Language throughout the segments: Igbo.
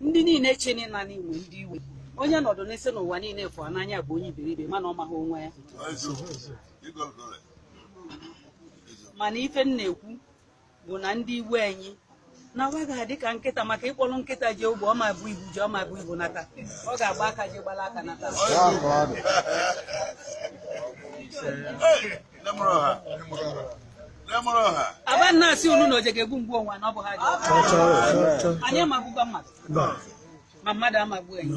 Ndị niile cheni na n'inwe ndị iwe onye nọdụ n'isi n'ụwa niile fụọ n'anya bụ onye iberibe, mana ọ maghị onwe ya. Mana ife m na-ekwu bụ na ndị iwe anyị na wa ga-adị ka nkịta, maka ịkpọrọ nkịta jee ugbo, ọ ma bụ ibu ji, ọ ma bụ ibu nata, ọ ga-agba aka ji gbala aka nata. Aba na-asị unu na oje ga-egbu mgbu onwe na ọ bụ ha ji anyị amagbukwa mmadụ, ma mmadụ amagbu anyị.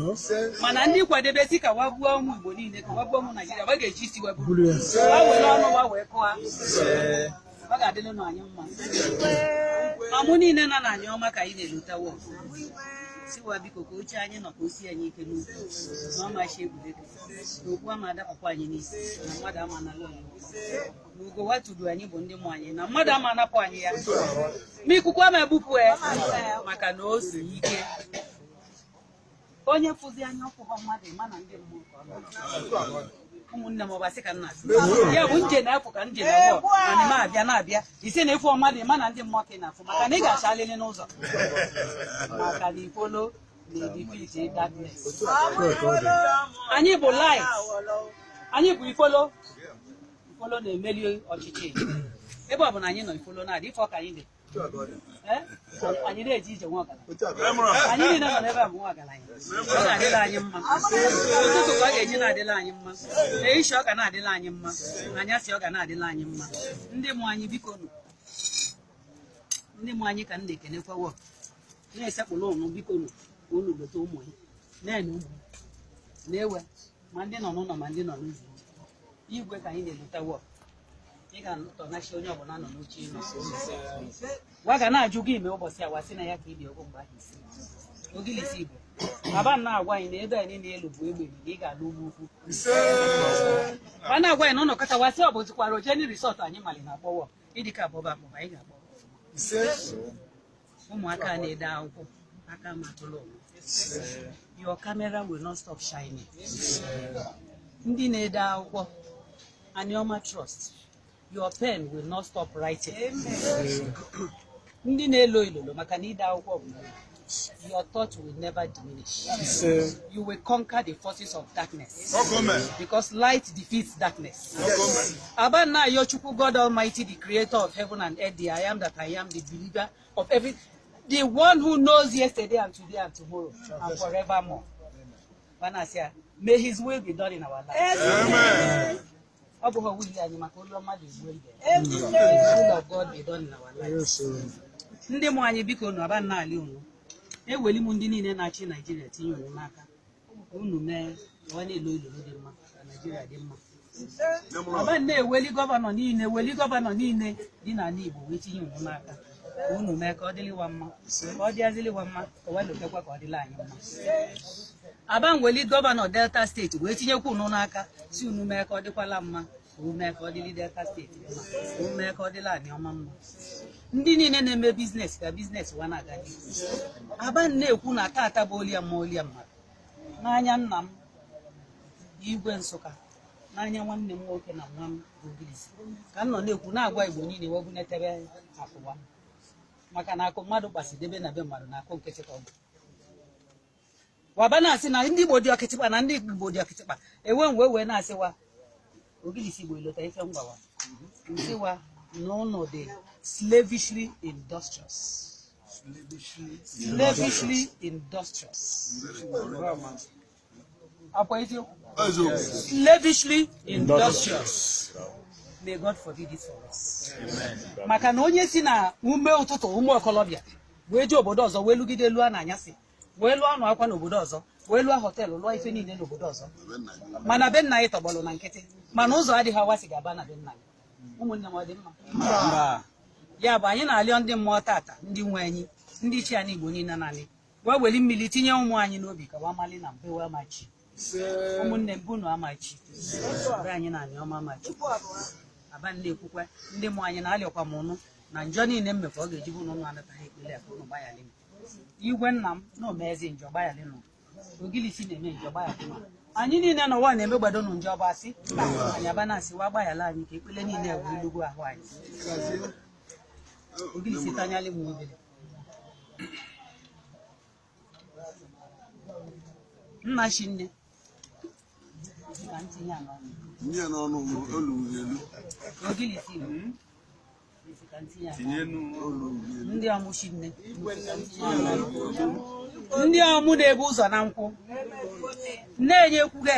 Mana ndị kwadebe si ka wa gbuo ụmụ Igbo niile, ka wa gbuo ụmụ Naijiria, wa ga-eji isi wa buru, wa were ọnụ wa wee kụọ. Ọ ga-adịlụ nụ anyị mma. Ma mụ niile nọ na Anioma ka anyị na-elotawo siwa, biko, ka oche anyị nọ ka o sie anyị ike n'ukwu, na ọ machi egwuregwu, na okwu ama adapụkwa anyị n'isi, na mmadụ ama analụ anyị okwu, na ugo watudu anyị bụ ndị mụ anyị, na mmadụ ama anapụ anyị ya, ma ikuku ama ebupụ ya, maka na o si ike. Onye fụzi anya ọfụghọ mmadụ, ịma na ndị mmụọ ka ọ nọ. Ụmụnne m, ọbasị ka m na-asị ya bụ nje na-apụ ka nje na-abụọ mana ime abịa na-abịa isi na ịfụ mmadụ, ịma na ndị mmụọ ka ị na-afụ, maka na ị ga-achalili n'ụzọ, maka na ifolo na-edefeat darkness. Anyị bụ light, anyị bụ ifolo. Ifolo na-emeli ọchịchị ebe ọ bụ na anyị nọ. Ifolo na-adị ife ọka anyị dị. Anyị na-eje ije nwa ọgaranya. Anyị niile nọ n'ebe a bụ nwa ọgaranya. Ọ ga-adịla anyị mma. Ụtụtụ ka ọ ga-eji na-adịla anyị mma, ehihie ọ ga na-adịla anyị mma, anyasị ọ ga na-adịla anyị mma. Ndị mụ anyị, biko nụ, ndị mụ anyị ka m na-ekenekwawo, na-esekpụrụ ụnụ, biko nụ, ka unu leta ụmụ ya na-ene ụmụ na-ewe, ma ndị nọ n'ụlọ ma ndị nọ n'ụzọ ije. Igwe ka anyị na-elotawo, ị ga-atọnachi onye ọbụla nọ n'oche ịnọ gwa ga na-ajụ gị ime ụbọchị a, wasị na ya ka ibi ọgwụ mgbe ahụ isi ogilisi Igbo baba na-agwa anyị na ebe anyị na-elu bụ egbe na ị ga-alụ ugbo ukwu. Ba na-agwa anyị na ụlọ kọta wasị ọ bụzikwara Ojeni Resort anyị mali na akpọwọ ịdịka abụba akpọba anyị ga-akpọ ụmụaka na-ede akwụkwọ aka ma atụlụ. Your camera will not stop shining. Ndị na-ede akwụkwọ, Anioma Trust, your pen will not stop writing. Ndị na-elo ilolo, maka na ide akwụkwọ bụ, your thought will never diminish. You will conquer the forces of darkness because light defeats darkness. Aba na-ayọ Chukwu, God Almighty, the creator of heaven and earth, the I am that I am, the believer of every, the one who knows yesterday and today and tomorrow and forevermore. Banasia, may his will be done in our lives. Ọ bụghị will anyị, maka olu mmadụ egbuo ibe. The will of God be done in our lives. Ndị mụ anyị, biko nụ, aba nna ali unu eweli m ndị niile na-achị Naijiria tinye unu n'aka ka unu mee ka ọ na-elo ilolo dị mma, ka Naijiria dị mma. Aba na-eweli governor niile, weli governor niile dị n'ala Igbo wee tinye unu n'aka ka unu mee ka ọ dịlịwa mma, ka ọ dịazịlịwa mma, ka ọ welotekwa ka ọ dịla anyị mma. Aba nweli governor Delta State wee tinyekwa unu n'aka, si unu mee ka ọ dịkwala mma, ka unu mee ka ọ dịlị Delta State mma, ka unu mee ka ọ dịla Anioma mma. Ndị niile na-eme business, ka business wa na-aga n'ihu. Aba na-ekwu na tata bụ olia mma, olia mmadụ n'anya nna m Igwe Nsụka, n'anya nwanne m nwoke na nwa m bụ Ogilisi, ka m nọ na-ekwu na-agwa Igbo niile webunetebe akụwa, maka na akụ mmadụ kpasidebe na be mmadụ na akụ nkịtị ka ọ bụ. Waba na-asị na ndị Igbo dị ọkịtịkpa, na ndị Igbo dị ọkịtịkpa ewe m wee wee na-asịwa Ogilisi Igbo ilota ife ngwawa nsịwa na ụnụ dị slavishly industrious, slavishly industrious. Akwa eziokwu, slavishly industrious. May God forbid it for us, maka na onye si na ume ụtụtụ ụmụ okolobịa wee jee obodo ọzọ, wee lụgide lụọ na anyasị, wee lụọ ọnụ akwa n'obodo ọzọ, wee lụọ hotel, lụọ ife niile n'obodo ọzọ, mana be nna anyị tọgbọrọ na nkịtị, mana ụzọ adịghị awasị ga-aba na be nna anyị. Ụmụnne m, ọ dị mma? Ya bụ, anyị na-alịọ ndị mmụọ tata, ndị nwe anyị, ndị chi anyị Igbo niile, naanị wee weli mmiri tinye ụmụ anyị n'obi ka wa mali na mbe wee machi. Ụmụnne m, bunu amachi be anyị na Anioma amachi. Aba na-ekwukwa, ndị mụ anyị, na-alịọkwa m ụnụ na njọ niile m mekwa, ọ ga-eji bụ na ụnụ anataghị ekpere ka ụnụ gbaghara m. Igwe nna m na omezi njọ, gbaghara nụ. Ogilisi na-eme njọ, gbaghara nụ. Anyị niile n'ụwa na-eme gbado nụ njọ bụ asị anyị. Aba na-asị wa gbaghara anyị ka ekpere niile wee lugo ahụ anyị. Ogilisi tanyalị m obere. Nna chinne ka ntinye ala ọnụ. Nye n'ọnụ olu elu. Ogilisi Igbo. Ka ntinye ala. Olu elu. Ndị ọmụ chinne, ndị ọmụ na-ebu ụzọ na nkwụ na-enye ekwughị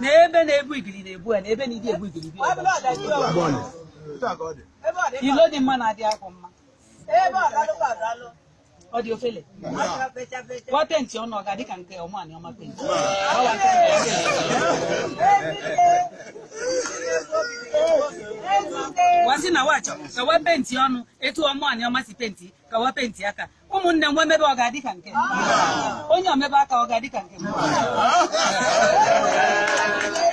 na ebe na-ebu igili na-ebu ya na ebe na-edi ebu igili bi ebe. Ilo dị mma na-adị akwụ mma. Ọ dị ofele kwa penti ọnụ ọ ga-adị ka nke ọmụ anị ọma penti. Wasị na wachọ ka wa penti ọnụ etu ọmụ anị ọma si penti ka wa penti aka. Ụmụnne m nwe mebe ọ ga-adị ka nke onye omebe aka ọ ga-adị ka nke m.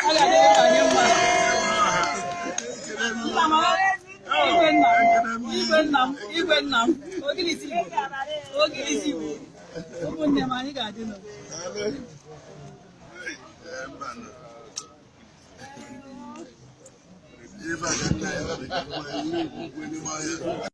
Ọ ga-adị ka onye mma. Nna m, igwe nna m, igwe nna m, igwe nna m, ogilisi Igbo, ogilisi Igbo. Ụmụnne m, anyị ga-adị n'udo. Ife a ka nna ya dị ka mma, ihe ugwu n'ime ọhịa.